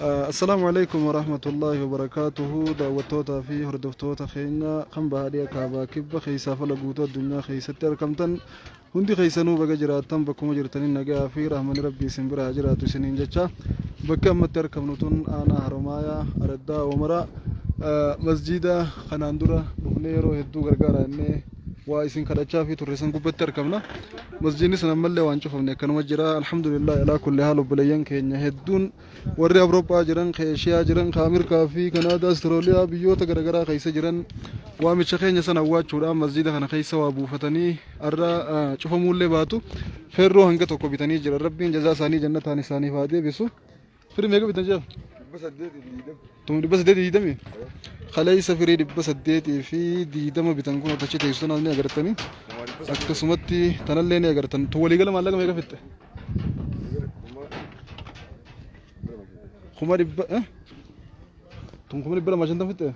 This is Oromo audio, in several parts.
Assalaamu alaikum warahmatullaahi wabarakaatuhu. Daawwattootaa fi hordoftoota keenya kan baadiyyaa kaabaa kibba keessaa fala guutuu addunyaa keessatti argamtan hundi keessanuu baga jiraattan, bakkuma jirtaniin nagaa fi rahmanni rabbii isin bira haa jiraatu isiniin jecha. Bakki ammatti argamnu tun aanaa Haromaayaa, araddaa Oomaraa, masjiida kanaan dura dhufnee yeroo hedduu gargaara innee waa isin kadhachaa fi turre san gubbatti argamna. Masjiidni sun ammallee waan cufamne akkanuma jira. Alhamdulillah alaa kulli haal. Obboleeyyan keenya hedduun warri Awurooppaa jiran, ka Eeshiyaa jiran, ka Ameerikaa fi Kanaadaa, Austraaliyaa, biyyoota garaagaraa keessa jiran waamicha keenya sana awwaachuudhaan masjiida kana keessa waa buufatanii har'a cufamuullee baatu feerroo hanga tokko bitanii jiran. Rabbiin jazaa isaanii jannataan isaaniif haa deebisu. Firii meeqa bitan jira? 820. Tun 820. Kaleessa firii 820 bitan kun achi teessu tanaas ni agartanii. Akkasumatti tanallee ni agartan. Tun waliigala maallaqa meeqa fixxe? Kuma dhibba eh? Tun 250,000 fixxe?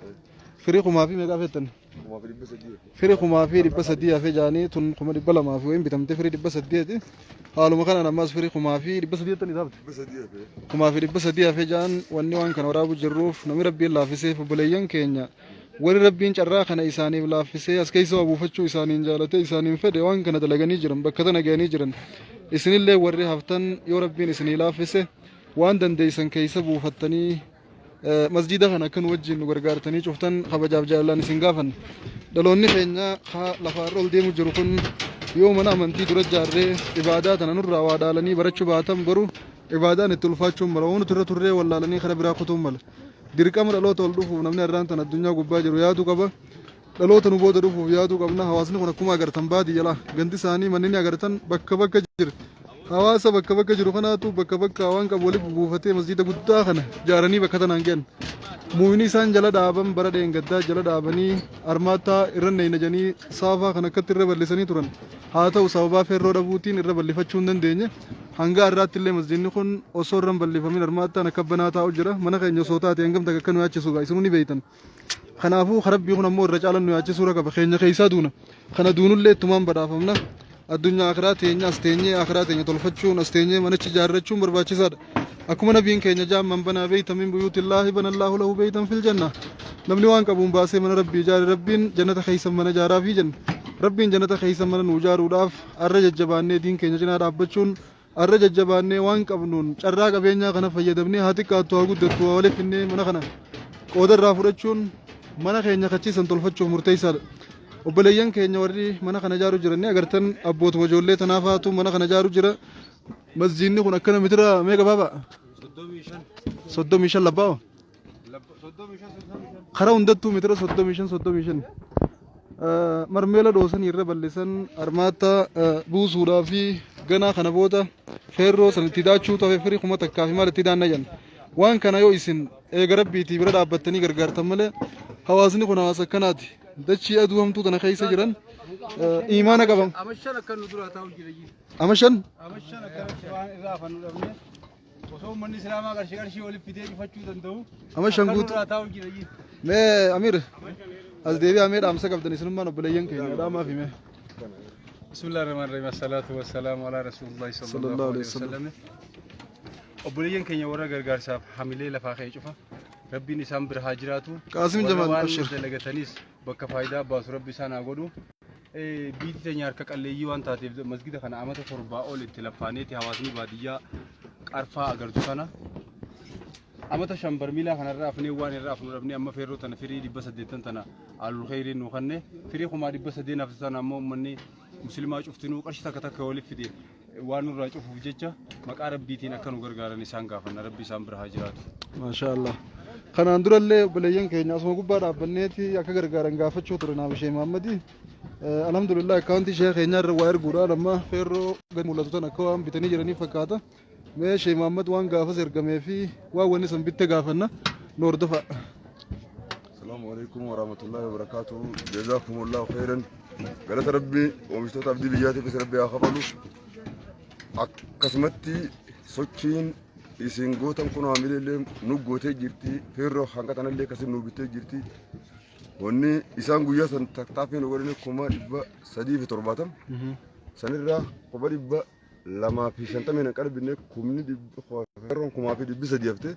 Firii kumaa fi meeqa fixxan? 3,300. Firii 3,300 hafee jaanii. Tun 200,000 fi wayin bitamte firii 800. Haaluma kanaan ammas firii 3,300 jettanii taafte. 300 hafee. 3,300 hafee jaan. Wanni waan kana waraabu jirruuf namni rabbiin laaffiseef, obboleeyyan keenya warri rabbiin carraa kana isaaniif laaffisee as keessa waa buufachuu isaaniin jaalatee isaaniin fedhe waan kana dalaganii jiran, bakka tana ga'anii jiran. Isinillee warri haftan yoo rabbiin isinii laaffise waan dandeessan keessa buufattanii masjiida kana akka nu wajjin nu gargaartanii cuftan kabajaaf jaalalaan isin gaafanna. Dhaloonni keenya ka lafa irra ol deemu jiru kun yoo mana amantii dura ijaarree ibaadaa tana nurraa waa dhaalanii barachuu baatan, boru ibaadaan itti ulfaachuun mala. Waan nuti irra turree wallaalanii kara biraa kutuun mala. Dirqama dhaloota ol dhufuuf namni har'aan tan addunyaa gubbaa jiru yaaduu qaba. Dhaloota nu booda dhufuuf yaaduu qabna. Hawaasni kun akkuma agartan baadiyyaa gandi isaanii manni ni agartan bakka bakka jira. Hawaasa bakka bakka jiru kanaatu bakka bakka waan qabu walitti buufatee masjiida guddaa kana ijaaranii bakka tanaan ga'an. Muuyini isaan jala dhaaban bara dheengaddaa jala dhaabanii armaataa irra neenajanii saafaa kan akkatti irra bal'isanii turan. Haa ta'u, sababaa feerroo dhabuutiin irra bal'ifachuu hin dandeenye. Hanga har'aatti illee masjiidni kun osoo irra hin bal'ifamin armaataan akka banaa taa'u jira. Mana keenya osoo taate hangam takka akka nu yaachisu gaa isinuu ni beektan. Kanaafuu rabbii kun ammoo irra caalan nu yaachisuu qaba. Keenya keessaa duuna. Kana duunullee ittumaan badhaafamna. Addunyaa akiraa teenya as teenyee akiraa teenya tolfachuun, as teenyee manichi ijaarrachuun barbaachisaadha. Akkuma nabiin keenya jaan, "Man banaa beeytan min buyuutillaahi banallaahu lahu beeytan fil janna." Namni waan qabuun baasee mana rabbii ijaare, rabbiin jannata keessa mana ijaaraafii jenna. Rabbiin jannata keessa mana nuu ijaaruudhaaf arra jajjabaannee diin keenya cinaa dhaabbachuun, arra jajjabaannee waan qabnuun carraa qabeenyaa kana fayyadamnee, haa xiqqaattu haa guddattu, haa waliif finnee mana kana qooda irraa fudhachuun mana keenya kachiisan tolfachuuf murteessaadha. Obboleeyyan keenya warri mana kana ijaaru jiran ni agartan, abbootuma ijoollee tanaafaatu mana kana ijaaru jira. Masjiidni kun akkana mitira meeqa baaba? 35 labbaa. Karaa hundattuu mitira 35 35. Marmeela dhoosanii irra bal'isan, armaata buusuudhaa fi ganaa kana booda feerroo san itti daachuu ta'e firii 1000 fi maal itti daanna jenna. Waan kana yoo isin eega rabbiitii bira dhaabbattanii gargaartan malee, hawaasni kun hawaasa akkanaati. Dachii aduu hamtuu tana keessa jiran imaana qaban. Amashan akka nu dura taa'u jira. Amashan. Amashan akkanatti waan irraa afan nu dhabne. Osoo uummanni Islaamaa qarshii qarshii walitti fidee cufachuu danda'u. Amashan akka nu guutuu. dura taa'u jira. Mee Amir as deebi'aa, mee dhaamsa qabdan isinummaan obboleeyyan keenya dhaamaa fi mee. بسم الله الرحمن الرحيم، الصلاة والسلام على رسول الله صلى الله عليه وسلم. Obboleeyyan keenya warra gargaarsaaf hamilee lafaa ka'e cufa rabbiin isaan bira haa jiraatu. Qaasim Warra Jamaal, waan abshir. dalagatanis bakka faayidaa baasu rabbi isaan haa godhu. Biyyi teenya harka qalleeyyii waan taateef masgida kana amata 7 ol itti laffaaneeti hawaasni baadiyyaa qarfaa agartu kana amata 5 barmiilaa kanarraa afnee waan irraa afnu dhabnee amma feerroo tana firii 800 tana alul kheyriin nu kanne. Firii 800 hafte tana ammoo uummanni muslimaa cuftinuu qarshii takka takka waliif fide waan nurraa cufuuf jecha maqaa rabbiitiin akka nu gargaaran isaan gaafanna. Rabbi isaan bira haa jiraatu. Maashaa Allah. Kanaan durallee obboleeyyan keenya asuma gubbaa dhaabbanneeti akka gargaaran gaafachuu ture naaf ishee Mahammadi. Alhamdulillah, akkaawuntii ishee keenyaa irra waa erguudhaan amma feerroo gadi mul'atu tan akka waan bitanii jiranii fakkaata. Mee ishee Mahammad waan gaafas ergamee fi waan wanni san bitte gaafanna, nu hordofa. السلام عليكم ورحمة الله وبركاته. جزاكم الله خيرا. Galata rabbii oomishtoota abdii biyyaatiifis rabbi haa kafalu. Akkasumatti sochiin isin gootan kun haamilee illee nu gootee jirti. Feerroo hanga tanallee akkasii nu bittee jirti. Wanni isaan guyyaa san tattaaffii nu godhani 370,000. Sanirraa kuma dhibba 250 hanqana binnee kumni feerroon 1300 haftee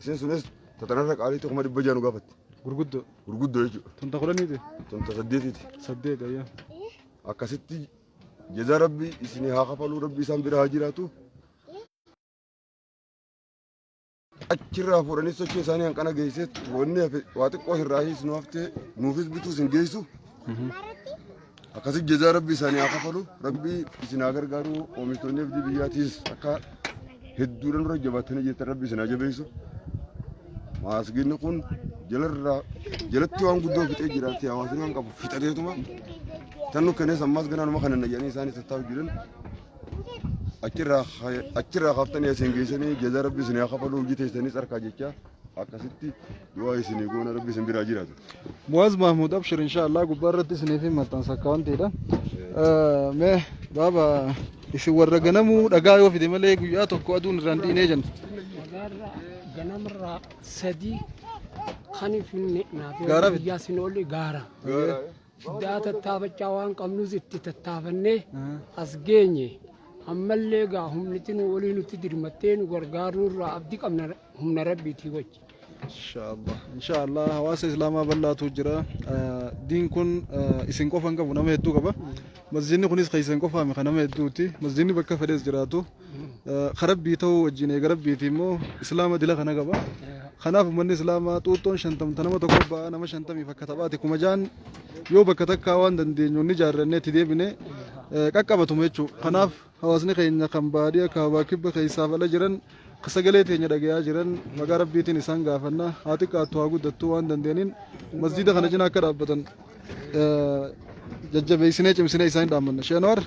isiin sunis tatanarra qaaliitti 600,000 nu gaafatti. Gurguddoo. Gurguddoo jechuudha. Tun ta 10ti. Tun ta 8ti. 8 ayyaa. Akkasitti jazaa rabbi isinii haa kafaluu rabbi isaan bira haa jiraatu. Achirraa fuudhanii sochii isaanii hanqana geessee wanni hafe waa xiqqoo irraa nu haftee nuufis bituus hin geessu. Akkasi jazaa rabbi isaanii haa kafalu rabbi isin haa gargaaru oomishtoonni abdii biyyaatiis akka hedduudha nurra jabaatanii jirtan rabbi isin haa jabeessu. Maasginni kun jalarraa jalatti waan guddoo fixee jiraatti hawaasni waan qabu fixateetuma tan nu kennees ammaas ganaa numa kana jedhanii isaanis tattaaf jiran. Achirraa kaaftanii asiin geessanii jazaa rabbi isin haa kafalu hojii teessanis harkaa jecha akkasitti du'aa isinii goona rabbi isin biraa jiraatu. Muwaaz Mahmud Abshir insha Allah gubbaa irratti isiniif hin maxxansa akkaawuntiidha. Mee baaba isin warra ganamuu dhagaa yoo fide malee guyyaa tokko aduun irraan dhiinee jenna. Dhagaarraa ganamarraa sadii kan finne naaf Gaara fidde? guyyaa sin oole gaara. Fiddaa tattaafachaa waan qabnus itti tattaafannee as geenye. Ammallee gaa humniti nu olii nutti dirmattee nu gargaaruu irraa abdii qabna humna rabbiitii wajji. Inshaallah inshaallah hawaasa islaamaa bal'aatu jira. Diin kun isin qofa hin qabu nama hedduu qaba. Masjidni kunis kan isin qofaami kan nama hedduuti. Masjidni bakka fedhes jiraatu. Ka rabbii ta'uu wajjin eega rabbiiti immoo islaama dila kana qaba. Kanaaf uummanni islaamaa xuuxxoon 50 ta nama tokko ba'a nama 50f akka taphaati 6000 yoo bakka takkaa waan dandeenyu ni ijaarrannee itti deebine qaqqabatuma jechuudha. Kanaaf hawaasni keenya kan baadiyyaa kaabaa kibba keessaaf ala jiran ka sagalee teenya dhagayaa jiran maqaa rabbiitiin isaan gaafanna haa xiqqaattu haa guddattu waan dandeenin masjida kana cinaa akka dhaabbatan jajjabeessinee cimsinee isaan dhaammanna. Sheekh Anwar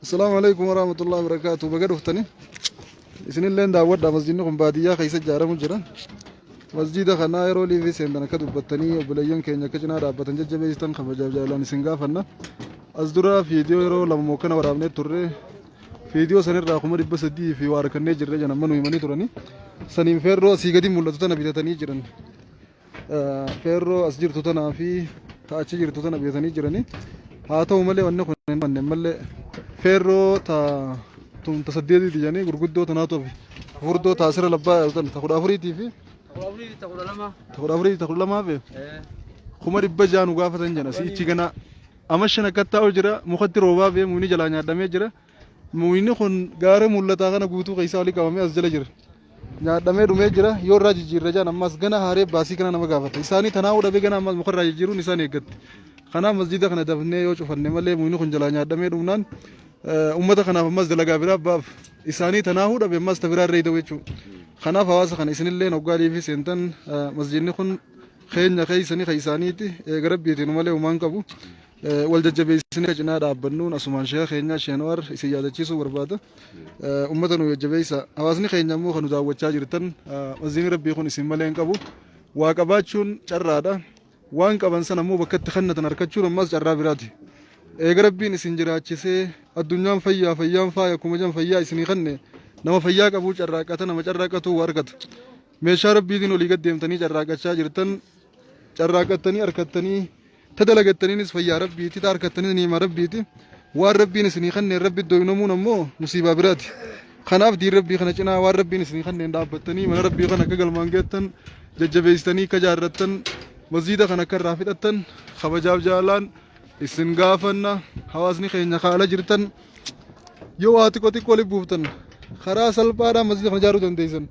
Assalaamu alaikum warahmatullahi wabarakatuh. Baga dhuftani. Isinilleen daawwadha masjidni kun baadiyyaa keessa ijaaramu jira. Masjida kana yeroo liivii seentan akka dubbattanii obboleeyyan keenya akka cinaa dhaabbatan jajjabeessitan kabajaaf jaalalaan isin gaafanna. As dura viidiyoo yeroo lama mokkana waraabnee turre viidiyoo sanirraa 300,000 fi waa harkannee jirre jedhan amma nu himanii turani. Saniin feerroo asii gadi mul'atu tana bitatanii jiran. Feerroo as jirtu tanaa fi ta achi jirtu tana bitatanii jirani. Haa ta'u malee wanni kun hin manne malee feerroo ta tun ta 8ti jedhanii gurguddoo tanaatu hafe. Furdoo ta asirra labbaa tan ta 14tii fi ta 14 ta 12 hafe. 600,000 nu gaafatan jedhan asii ichi ganaa. Ama 5 akka taa'u jira mukatti roobaa bee mukni jalaa nyaadhamee jira. Mukni kun gaara mul'ataa kana guutuu keessaa olii qabamee as jala jira. Nyaadhamee dhumee jira yoo irraa jijjiirra jaan ammas gana haaree baasii kana nama gaafata. Isaanii tanaa'uu dhabee gana ammas muka irraa jijjiiruun isaan eeggatti. Kanaaf masjida kana dafnee yoo cufanne malee mukni kun jalaa nyaadhamee dhumnaan uummata kanaaf ammas dalagaa biraa baaf isaanii tanaa'uu dhabe ammas ta biraa irra hidhuu jechuudha. Kanaaf hawaasa kana isinillee hoggaa liifii seentan masjidni kun keenya keessanii kan isaaniiti eega rabbiitiin malee humaan qabu. Wal jajjabeessinee cinaa dhaabbannuun asumaan sheeka keenya Sheenwaar isin yaadachiisuu barbaada. Ummata nu jajjabeessa. Hawaasni keenya immoo kan nu daawwachaa jirtan masjiidni rabbii kun isin malee hin qabu. Waa qabaachuun carraadha. Waan qaban sana immoo bakka itti kennatan harkachuun ammas carraa biraati. Eega rabbiin isin jiraachisee addunyaan fayyaa fayyaan faaya akkuma jedhan fayyaa isinii kenne nama fayyaa qabuu carraaqqata nama carraaqqatu waa argata. Meeshaa rabbiitiin olii gad deemtanii carraaqqachaa jirtan carraaqqattanii harkattanii Ta dalagattaniinis fayyaa Rabbiiti, ta harkattaniis ni'imaa Rabbiiti. Waan Rabbiin isinii kanneen Rabbi doynomuun ammoo musiibaa biraati. Kanaaf diin Rabbii kana cinaa waan Rabbiin isinii kanneen dhaabbattanii mana Rabbii kana akka galmaan geettan jajjabeessitanii akka jaarrattan masjiida kana akka irraa fixattan kabajaaf jaalalaan isin gaafanna hawaasni keenya kaala jirtan yoo waa xiqqoo xiqqoo walitti buuftan karaa salphaadhaan masjiida kana ijaaruu dandeessan.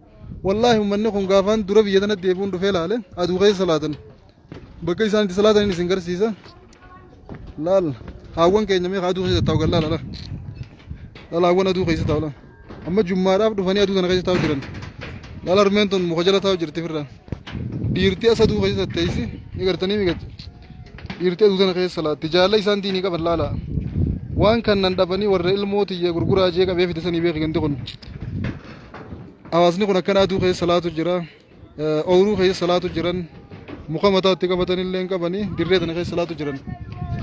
Wallaahi uummanni kun gaafaan dura biyya tanatti deebi'uun dhufee laale aduu keessa salaatan. Bakka isaan itti salaataniin isin garsiisa. Laal haawwan keenya meeqa aduu keessa taa'u laala laala. Laal haawwan aduu keessa taa'u laala. Amma jummaadhaaf dhufanii aduu tana keessa taa'u jiran. Laal harmeen tun muka jala taa'u jirti firra. Dhiirti as aduu keessa teessi ni gartanii migachi. Dhiirti aduu tana keessa salaatti. Jaalla isaan diinii qaban laala. Waan kannan dhabanii warra ilmoo tiyya gurguraa jee qabee fide sanii beeki gandi kun. Hawaasni kun akkana aduu keessa salaatu jira. Ooyruu keessa salaatu jiran muka mataatti qabatan illee hin qabanii dirree tana keessa salaatu jiran.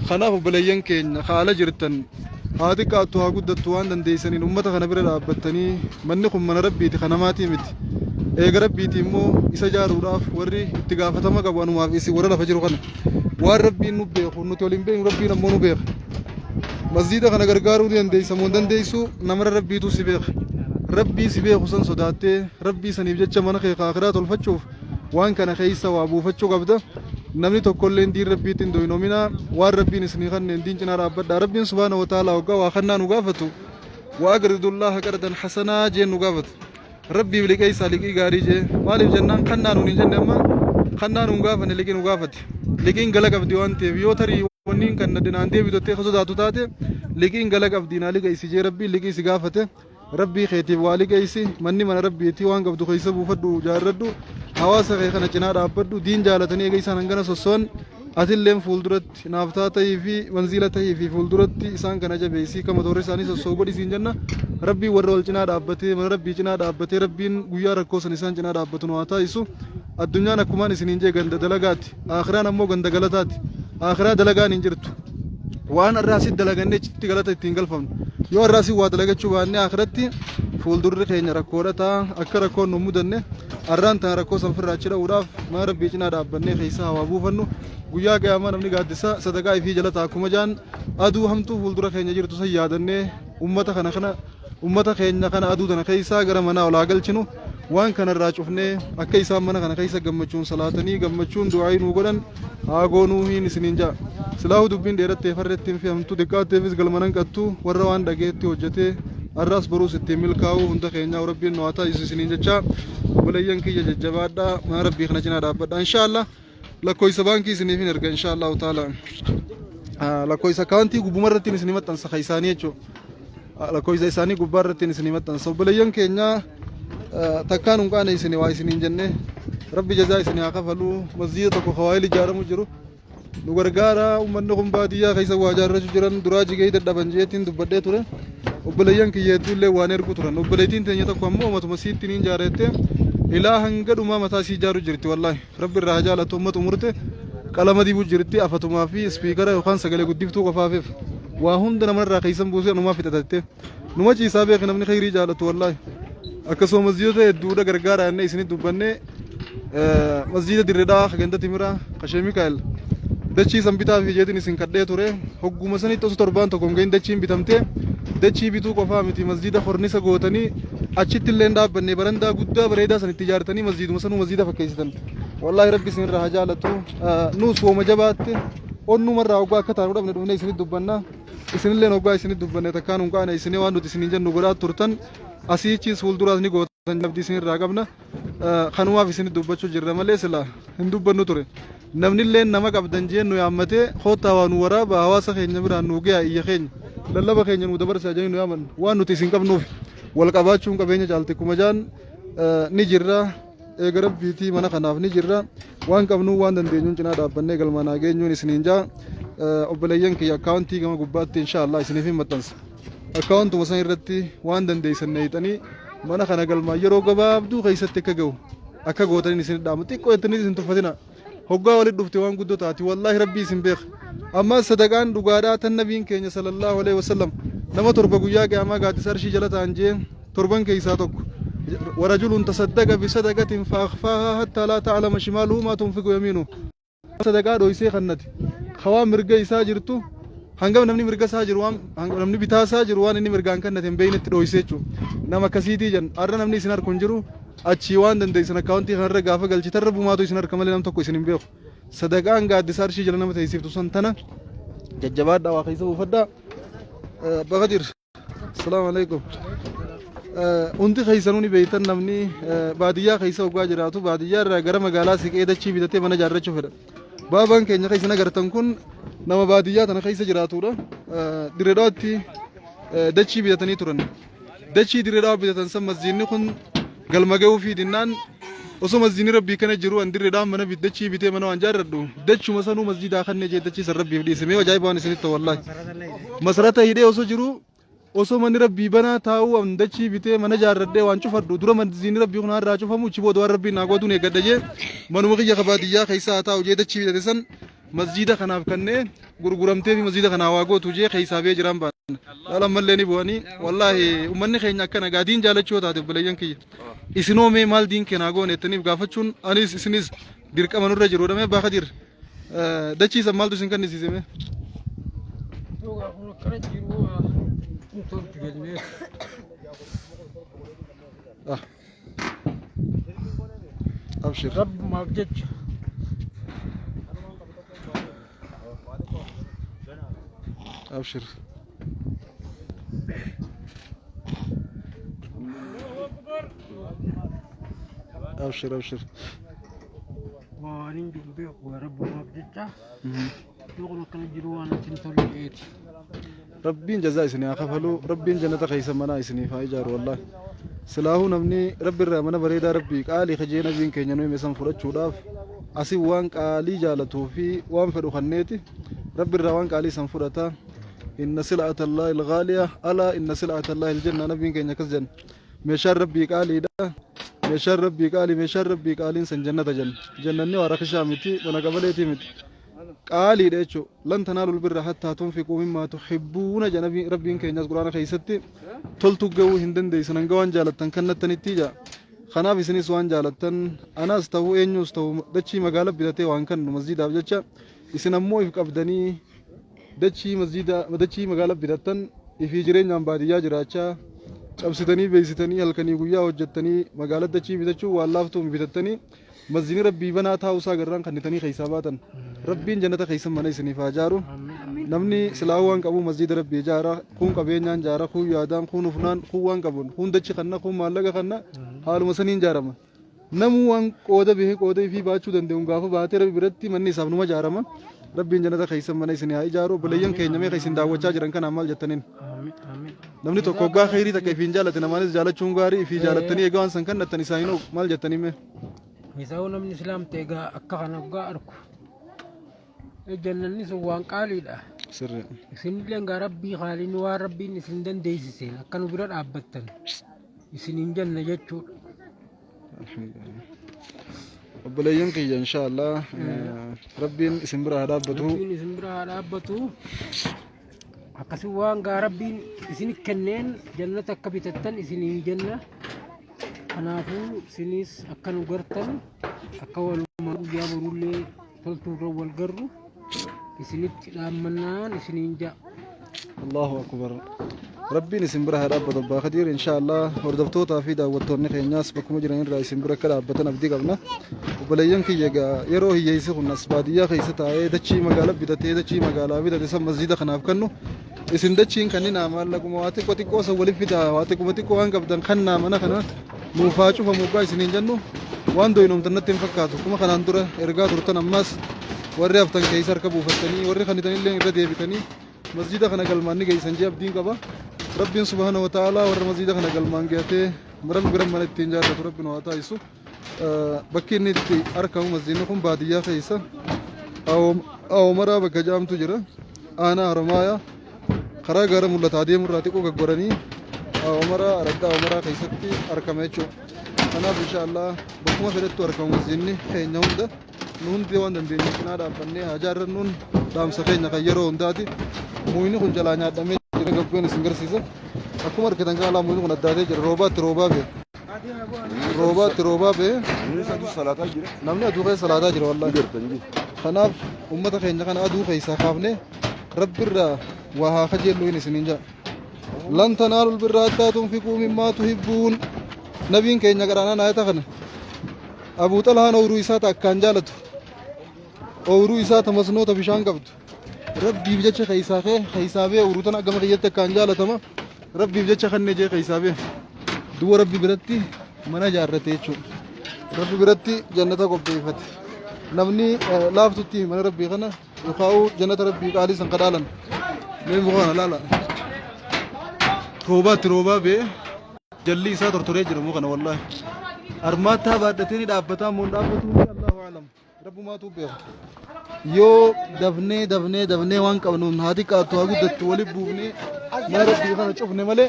Kanaaf obboleeyyan keenya haala jirtan haa xiqqaattu haa guddattu waan dandeessaniin uummata kana bira dhaabbattanii manni kun mana rabbiiti kan namaatii miti. Eega rabbiiti immoo isa ijaaruudhaaf warri itti gaafatama qabu anumaaf isin warra lafa jiru kana. Waan rabbiin nu beeku nuti waliin beeknu rabbiin ammoo nu beeka. Masjiida kana gargaaruu ni dandeessa moo hin dandeessu namarra Rabbiitu si beeka. Rabbii si beeku san sodaattee Rabbii saniif jecha mana kee ka akhiraa tolfachuuf waan kana keessa waa buufachuu qabda. Namni tokkolleen diin Rabbiitti hin doynominaa waan Rabbiin isinii kanneen diin cinaa dhaabbadhaa. Rabbiin subhaanahu wa ta'aalaa hoggaa waa kannaa nu gaafatu wa aqridullaaha qardan hasanaa jeen nu gaafata. Rabbiif liqeessaa liqii gaarii jee maaliif jennaan kannaa nuun hin jenne amma kannaa nuun gaafanne liqii nu gaafate. Liqiin gala qabdi waan ta'eef yoo tarii wanni kan naan deebitu jettee ka sodaatu taate liqiin gala qabdi naa liqeessi jee Rabbiin liqii si gaafate. Rabbii keetiif waa liqeessi manni mana Rabbiiti waan qabdu keessa buufadhu jaarradhu hawaasa kee kana cinaa dhaabbadhu diin jaalatanii eega isaan hangana sossoon atilleen fuulduratti naaftaa ta'ii fi manziila ta'ii fi fuulduratti isaan kana jabeessii kama toorri isaanii sossoo godhi siin jenna Rabbiin warra wal cinaa dhaabbatee mana Rabbii cinaa dhaabbatee Rabbiin guyyaa rakkoo san isaan cinaa dhaabbatu nu haa taasisu addunyaan akkumaan isiniin jee ganda dalagaati aakhiraan ammoo ganda galataati aakhiraa dalagaan hin jirtu waan har'aa asitti dalagannee achitti galata ittiin galfamnu yoo har'aa asitti waa dalagachuu baannee akhiratti fuuldurri keenya rakkoodha ta'a akka rakkoon nu mudanne har'aan tana rakkoo san firraa achi dha'uudhaaf mana rabbii cinaa dhaabbannee keessaa hawaa buufannu guyyaa qiyaamaa namni gaaddisa sadaqaa ifii jala ta'a akkuma jaan aduu hamtuu fuuldura keenya jirtu san yaadannee ummata kana kana ummata keenya kana aduu tana keessaa gara manaa ol haa galchinu waan kana irraa cufnee akka isaan mana kana keessa gammachuun salaatanii gammachuun du'aayii nuu godhan haa goonuu hin isiniin ja'a silaahuu dubbiin dheerattee farreetti hin fe'amtu xiqqaatteefis galma nan qattu warra waan dhageetti hojjetee har'aas boruus ittiin milkaa'u hunda keenyaa rabbiin nu haa taasisu isiniin jecha obboleeyyan kiyya jajjabaadhaa mana rabbii kana cinaa dhaabbadha inshaallah lakkoofsa baankii isiniif hin erga inshaallahu taala lakkoofsa akkaawuntii gubbuma irratti isinii maxxansa kan isaanii jechuudha lakkoofsa isaanii gubbaa irratti isinii maxxansa obboleeyyan keenya takkaan hin qaane isinii waa isiniin jenne rabbi jazaa isinii haa kafalu masjiida tokko kawaayil ijaaramu jiru nu gargaara uummanni kun baadiyyaa keessa waa ijaarrachuu jiran duraa jigee dadhaban jeetiin dubbadhee ture obboleeyyan kiyya hedduu illee waan ergu turan obboleettiin teenya tokko ammoo matuma siitti niin jaareette ilaa hanga dhumaa mataa isii ijaaru jirti wallaahi Rabbi irraa haa jaalatu amma xumurte qalama dibu jirti afatumaa fi ispiikara yookaan sagalee guddiftuu qofaafif waa hunda namarraa keessan buusee anumaa fixatatte numa ciisaa beeki namni kheyrii jaalatu wallaahi akkasuma masjiidota hedduudha gargaara jennee isinit dubbanne masjiida dirredhaa ka ganda timiraa ka shee mikaa'el dachii san bitaa fi jeetiin isin kadhee ture hogguma sanitti osoo torbaan tokko hin gahin dachiin bitamtee dachii bituu qofaa miti masjiida kornisa gootanii achitti illee hin dhaabbanne barandaa guddaa bareedaa san itti ijaartanii masjiiduma sanuu masjiida fakkeessitan wallaahi rabbi isin irraa haa jaalatu nuus wooma jabaatte onnumarraa hoggaa akka taanu dhabne dhufne isinit dubbanna isinilleen hoggaa isinit dubbanne takkaan hin qaane isinii waan nuti isiniin jennu godhaa turtan asiichis fuulduraas ni gootan abdii isin irraa qabna kanumaaf isinit dubbachuu jirra malee sila hin dubbannu ture namnilleen nama qabdan jeen nu yaammatee koottaa waa nu waraaba hawaasa keenya biraan nu gayaa iyya keenya lallaba keenya nu dabarsaa jedhanii nu yaaman waan nuti isin qabnuuf wal qabaachuun qabeenya caalti kuma jaan ni jirra eega rabbiitii mana kanaaf ni jirra waan qabnuu waan dandeenyuun cinaa dhaabbannee galmaan haa geenyuun isiniin jaa obboleeyyan kiyya akkaawuntii gama gubbaatti insha Allah isiniif hin maxxansa akkaawuntuma san irratti waan dandeessan neeyxanii mana kana galmaan yeroo gabaabduu keessatti akka ga'u akka gootaniin isin dhaamu xiqqoo jettanii isin tuffatina hoggaa walitti dhufte waan guddoo taati wallaahi rabbii isin beeka amma sadaqaan dhugaadhaa tan nabiin keenya sallallahu alaihi wasallam nama torba guyyaa qiyaamaa gaaddisa arshii jala ta'an jee torban keessaa tokko warajulun tasaddaqa bisadaqatin faakfaahaa hattaa laa ta'lama shimaaluhu maa tunfiqu yamiinuhu sadaqaa dhoysee kannate hawaa mirga isaa jirtu hangam namni mirga isaa jiru waan hangam namni bitaa isaa jiru waan inni mirgaan kannate hin beeknetti dhoysee jechuudha nama akkasiitii jan har'a namni isin harku hin jiru achii waan dandeessan akkaawuntii kanarra gaafa galchitan rabbumaatu isin harka malee nam tokko isin hin beeku sadaqaan gaaddisa arshii jala nama teessiftu san tana jajjabaadhaa waa keessa buufadhaa Baqadir Asalaamu alaikum. Hundi keessanuu ni beektan namni baadiyyaa keessa hoggaa jiraatu baadiyyaa irraa gara magaalaa siqee dachii bitatee mana ijaarrachuu fedha. Baabaan keenya keessa agartan kun nama baadiyyaa tana keessa jiraatudha. Dirreedhaatti dachii bitatanii turan. Dachii Dirreedhawa bitatan san masjiidni kun galma ga'uu fi dinnaan osoo masjiidni rabbii kana jiru an Dirreedhawa mana bit dachii bitee mana waan jaarradhu dachuma sanuu masjiidaa kannee jee dachii san rabbiif dhiise mee ajaa'iba waan isinitti ta'u wallaahi masarata hidhee osoo jiru osoo manni rabbii banaa taa'uu an dachii bitee mana jaarradhee waan cufadhu dura masjiidni rabbii kun har'aa cufamu achi booda waan rabbiin naa gootuun eeggadha jee manuma kiyya ka baadiyyaa keessaa haa taa'u jee dachii bitate san masjiida kanaaf kannee gurguramtee fi masjiida kanaa waa gootu jee keessaa bee jiraan baana. Laala ammallee ni bu'anii wallaahi ummanni keenya akkana gaa diin jaalachuu yoo taate obboleeyyan kiyya. Isinoo mee maal diin keenaa goone jettaniif gaafachuun anis isinis dirqama nurra jiruudha mee abbaa Kadiir dachii san maaltu isin kannisiise mee? Yoo kun akkana jiru hin toltu jennee. Ah. Abshir. Rabbumaaf jecha. Abshir. Abshir abshir. Waan hin jiru beeku rabbumaaf jecha. Yoo kun akkana jiru waan natti hin tolle jeeti. Rabbiin jazaa isinii haa kafalu. Rabbiin jannata keessa mana isiniif haa ijaaru wallaahi. Silaahuu namni Rabbi irraa mana bareedaa Rabbii qaalii kajee nabiin keenya nu hime san fudhachuudhaaf asii waan qaalii jaalatuu fi waan fedhu kanneeti Rabbi irraa waan qaalii san fudhata. Inna sil'ata Allaahi al-ghaaliya alaa inna sil'ata Allaahi al-janna nabiin keenya akkas jenna. Meeshaan Rabbii qaaliidha. Meeshaan Rabbii qaalii meeshaan Rabbii qaaliin san jannata jenna. Jannanni waa rakishaa miti mana qabaleetii miti. Qaaliidha jechuudha. Lan tanaalul birra hattaa tunfiquu mimmaa tuhibbuuna jedha nabi Rabbiin keenyas Qur'aana keessatti toltu ga'uu hin dandeessan hanga waan jaalattan kennattanitti jedha. Kanaaf isinis waan jaalattan anaas ta'u eenyuus ta'u dachii magaala bitatee waan kennu masjiidaaf jecha isin ammoo if qabdanii dachii masjiida dachii magaala bitattan ifii jireenyaan baadiyyaa jiraachaa cabsitanii beeksitanii halkanii guyyaa hojjettanii magaala dachii bitachuu waan laaftuu bitattanii Masjidni Rabbii banaa taa'uu isaa agarraan kannitanii keessaa baatan. Rabbiin jannata keessan mana isiniif haa jaaru. Namni silaa waan qabu masjida Rabbii ijaara. Kuun qabeenyaan jaara, kuun yaadaan, kuun ufnaan, kuun waan qabuun, kuun dachi kanna, kuun maallaqa kanna haaluma saniin jaarama. Namuu waan qooda bahee qooda ifii baachuu danda'uun gaafa baatee Rabbi biratti manni isaaf numa jaarama. Rabbiin jannata keessan mana isinii haa ijaaru. Obboleeyyan keenya meeqa isin daawwachaa jiran kanaan maal jettaniin? Namni tokko hoggaa kheyrii takka ifiin jaalate namaanis jaalachuun gaarii ifii jaalattanii egaa waan san kannattan isaaniin maal jettanii mee? Misaa'uu namni islaam ta'e egaa akka kana hoggaa arku. Jannanni sun waan qaaliidha. Sirri. Isinillee egaa rabbii qaaliin waan rabbiin isin dandeessiseen akka nu bira dhaabbattan isiniin jenna jechuudha. Alhamdulillah. Obboleeyyan kiyya inshaallah rabbiin isin bira haa dhaabbatu. Rabbiin isin bira haa dhaabbatu. Akkasii waan gaa rabbiin isin kenneen jannata akka bitattan isiniin jenna. Kanaafuu isinis akka nu gartan akka walumaa guyyaa borullee toltuurra wal garru isinitti dhaammannaan isiniin ja'a. Allahu akbar. Rabbiin isin bira haa dhaabbatu Abbaa Kadiir inshaallah hordoftootaa fi daawwattoonni keenyaas bakkuma jiran irraa isin bira akka dhaabbatan abdii qabna. Obboleeyyan kiyya egaa yeroo hiyyeessi kun as baadiyyaa keessa taa'ee dachii magaalaa bitatee dachii magaalaa bitate san masjiida kanaaf kennu isin dachiin kanninaa maallaquma waa xiqqoo xiqqoo san waliif fidaa waa xiqquma xiqqoo waan qabdan kannaa mana kana nuuf haa cufamu waggaa isiniin jennu waan doynoomtan natti hin fakkaatu kuma kanaan dura ergaa turtan ammas warri haftan keessa harka buufattanii warri kanitanillee irra deebitanii masjiida kana galmaan ni geessan jee abdiin qaba rabbiin subhaana wa ta'aalaa warra masjiida kana galmaan geeyatee rabbi bira mana ittiin jaarratu rabbi nu haa taasisu. Bakki inni itti argamu masjiidni kun baadiyyaa keessa Awoomaraa bakka jedhamtu jira. Aanaa Haromaayaa karaa gara mul'ataa deemu irraa xiqqoo gaggoranii Awoomaraa araddaa Awoomaraa keessatti argama jechuudha. Kanaaf inshaallah bakkuma fedhettu argama masjiidni keenya hunda nu hundi waan dandeenye cinaa dhaabbannee haa jaarrannuun dhaamsa keenya kan yeroo hundaati. Muyni kun jalaa nyaadhamee jira gabbeen isin garsiisa. Akkuma argitan kana muyni kun addaatee jira roobaatti roobaa bee. Roobaatti roobaa bee Namni aduu salaataa jira. Namni aduu keessa salaataa jira wallaahi. Gartan jiru. Kanaaf ummata keenya kana aduu keessaa kaafne rabbirraa waa haa kajeellu hin isiniin jedha. Lan tanaalul birra hattaa tunfiquu mimmaa tuhibbuun nabiin keenya qaraanaan ayata kana Abuu Xalhaan ooyruu isaa ta akkaan jaalatu ooyruu isaa ta masnoota bishaan qabdu rabbiif jecha keessaa kee keessaa bee ooyruu tana gama kiyyatti akkaan jaalatama rabbiif jecha kannee jee keessaa bee duwwa rabbi biratti mana jaarrate jechuudha rabbi biratti jannata qopheeffate namni laaftutti mana rabbii kana yookaan jannata rabbii qaalii san kadhaalan mee muka kana laala roobaatti roobaa bee jalli isaa tortoree jira muka kana wallaahi armaattaa baadhatee ni dhaabbataa moo hin dhaabbatu Allahu alam Rabbumaatu beeka. Yoo dafnee dafnee dafnee waan qabnuun haa xiqqaattu haa guddattu walitti buufnee mana rabbii kana cufne malee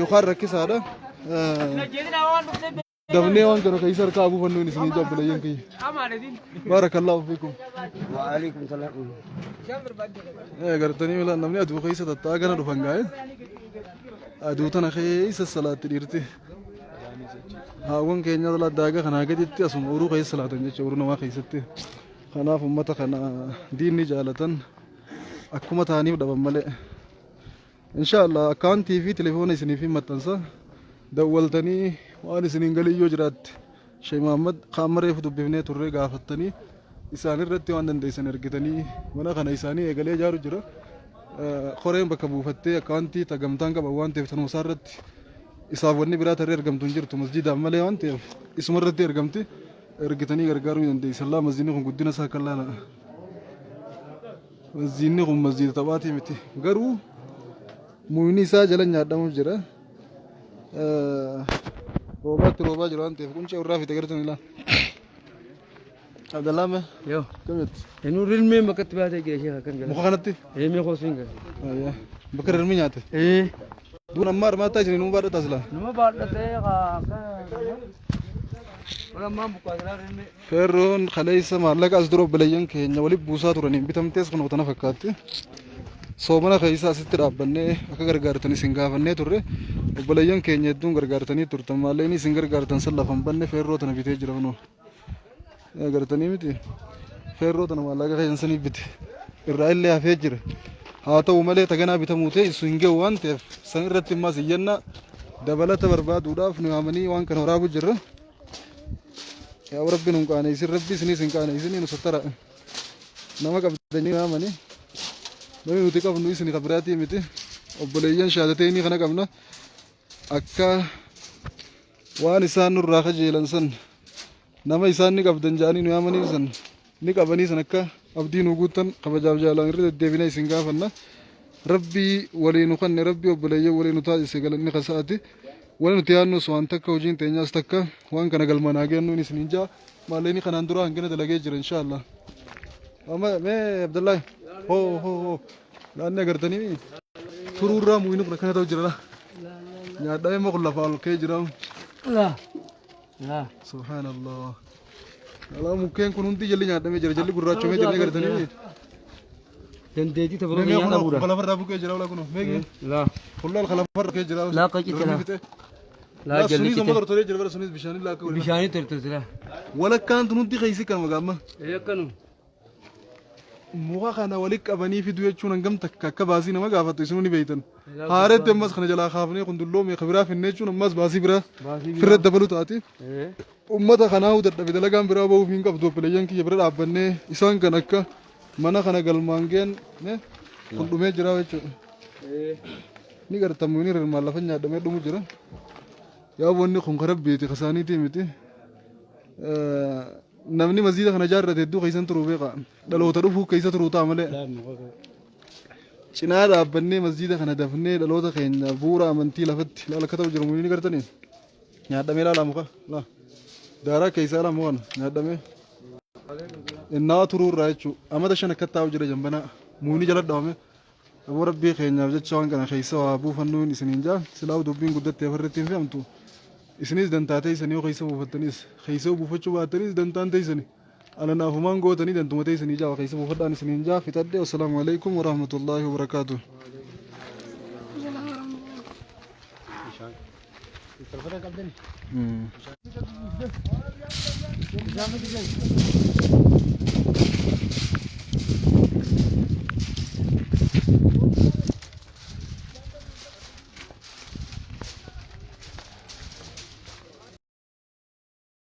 yookaan rakkisaadha. Dafnee waan kana keessa harkaa buufannuun isinii jabbilayyan kiyya. Baarakallaahu fiikum. Waalaikum salaam. Gartanii milaan namni aduu keessa tattaa'aa gana dhufan gaa'e. Aduu tana keessa salaatti dhiirti. Haawwan keenya dhala daaga kanaa gaditti asuma uruu keessa salaatan jecha uruu namaa keessatti. Kanaaf uummata kana diinni jaalatan akkuma ta'aniif dhaban malee. Insha Allah akkaawuntii fi telefoona isiniif hin maxxansa. Dawwaltanii waan isiniin galii yoo jiraatte Sheekh Muhammad qaama reefu dubbifnee turre gaafattanii isaan irratti waan dandeessan ergitanii mana kana isaanii eegalee ijaaru jira. Koreen bakka buufattee akkaawuntii tagamtaan qaban waan ta'eef tanuma isaa irratti isaaf wanni biraa tarree ergamtu hin jirtu masjiidaaf malee waan ta'eef isuma irratti ergamti ergitanii gargaaruu ni dandeessan. Laa masjiidni kun guddina isaa akka laala. Masjiidni kun masjiida taphaatii miti garuu muyni isaa jala nyaadhamuuf jira. Roobaatti roobaa jira waan ta'eef quncee irraa fite gartan ilaa. Abdallaa mee Yoo. kamitti? Inuu rilmeen bakkatti baatee jira ishee akkan gala. Muka kanatti? Ee mee koosuu hin gala. Ayyaa. Bakka rirmi nyaate. Ee. Duun amma armaataa isin nuu baadhata silaa. Nama baadhatee kaa Walammaan buqqaa rilmee. Feerroon kaleessa maallaqa as dura obboleeyyan keenya walitti buusaa turaniin bitamtees kun tana fakkaatti. Soomana keessa asitti dhaabbannee akka gargaartan isin gaafannee turre obboleeyyan keenya hedduun gargaartanii turtan maallaqni isin gargaartan san lafa hin banne feerroo tana bitee jira kunoo. Agartanii miti feerroo tana maallaqa keessan saniif bite irraa illee hafee jira. Haa ta'u malee taganaa bitamuu ta'e isu hin ga'u waan ta'eef san irratti immaas iyyannaa dabalata barbaaduudhaaf nu yaamanii waan kana waraabuu jirra. Yaa Rabbi nun qaaneessin Rabbi isinis hin qaaneessin nu sattara. Nama qabdanii yaamanii namni nuti qabnu isin ka biraatii miti obboleeyyan shaadateynii kana qabna akka waan isaan nurraa kajeelan san nama isaan ni qabdan jedhanii nu yaamanii san ni qabanii san akka abdii nu guuttan kabajaaf jaalaan irra deddeebinee isin gaafanna. Rabbii walii nu kanne Rabbii obboleeyyan walii nu taasise galanni kasaati. Wani nuti yaadnus waan takka hojiin teenyaas takka waan kana galmaan haa geennuun isiniin jaa maallaqni kanaan dura hangana dalagee jira inshaallah. Amma mee Abdullahi hoo hoo hoo laanni agartanii turuurraa muyni kun akkana ta'u jira laa. Nyaadhamee immoo kun lafaa ol ka'ee jira. Laa. Laa. Subhaanallah. Alaa mukkeen kun hundi jalli nyaadhamee jira jalli gurraachomee jira agartanii. Dandeettii tapha Mee keenyaa kun dhabuudha. lafarraa buqqee jira walaa kun mee Laa. kullaal lafarraa buqqee jira. Laa akka citte laa. Laa Laa jalli sunis amma citte. tortoree jira bara sunis bishaanii laa akka waliin. Bishaanii tortorte laa. Walakkaan tun hundi keessi kanuma gaamma. Ee akkanum. Muka kana walitti qabanii fiduu jechuun hangam takka akka baasii nama gaafatu isinuu ni beektan. Haaretti ammas kana jalaa kaafnee kun dulloome ka biraa finne jechuun ammas baasii biraa firra dabalu taati. Ummata kanaa dadhabe dalagaan biraa bahuuf hin qabdu obboleeyyan kiyya bira dhaabbannee isaan kan akka mana kana galmaan geen kun dhumee jira jechuudha. Ni gartamu ni rirmaan lafa nyaadhamee dhumu jira. Yaa wanni kun karabbiiti kasaaniitii miti. Namni masjiida kana ijaarrate hedduu keessan turuu beeka. Dhaloota dhufuu keessa turuu ta'a malee. Cinaa dhaabbannee masjiida kana dafnee dhaloota keenya bu'uura amantii lafatti laala akka ta'u jiru ni gartanii. Nyaadhamee laalaa muka laa. Daaraa keessaa laa muka nyaadhamee. Innaa turuu irraa jechuudha. Amata 5 akka taa'u jira jambanaa. Muuni jala dhawame. Aboo rabbii keenyaaf jecha waan kana keessa waa buufannuun isiniin jaa. Silaa dubbiin guddattee afarratti hin fe'amtu. Isinis dantaa teessanii yoo keessa buufattanis keessa buufachuu baattanis dantaan teessani. Ana naafumaan gootanii dantuma teessanii jaa keessa buufadhaan isiniin jaa fixadhe. Wassalaamu alaikum warahmatullaahi wabarakaatuh.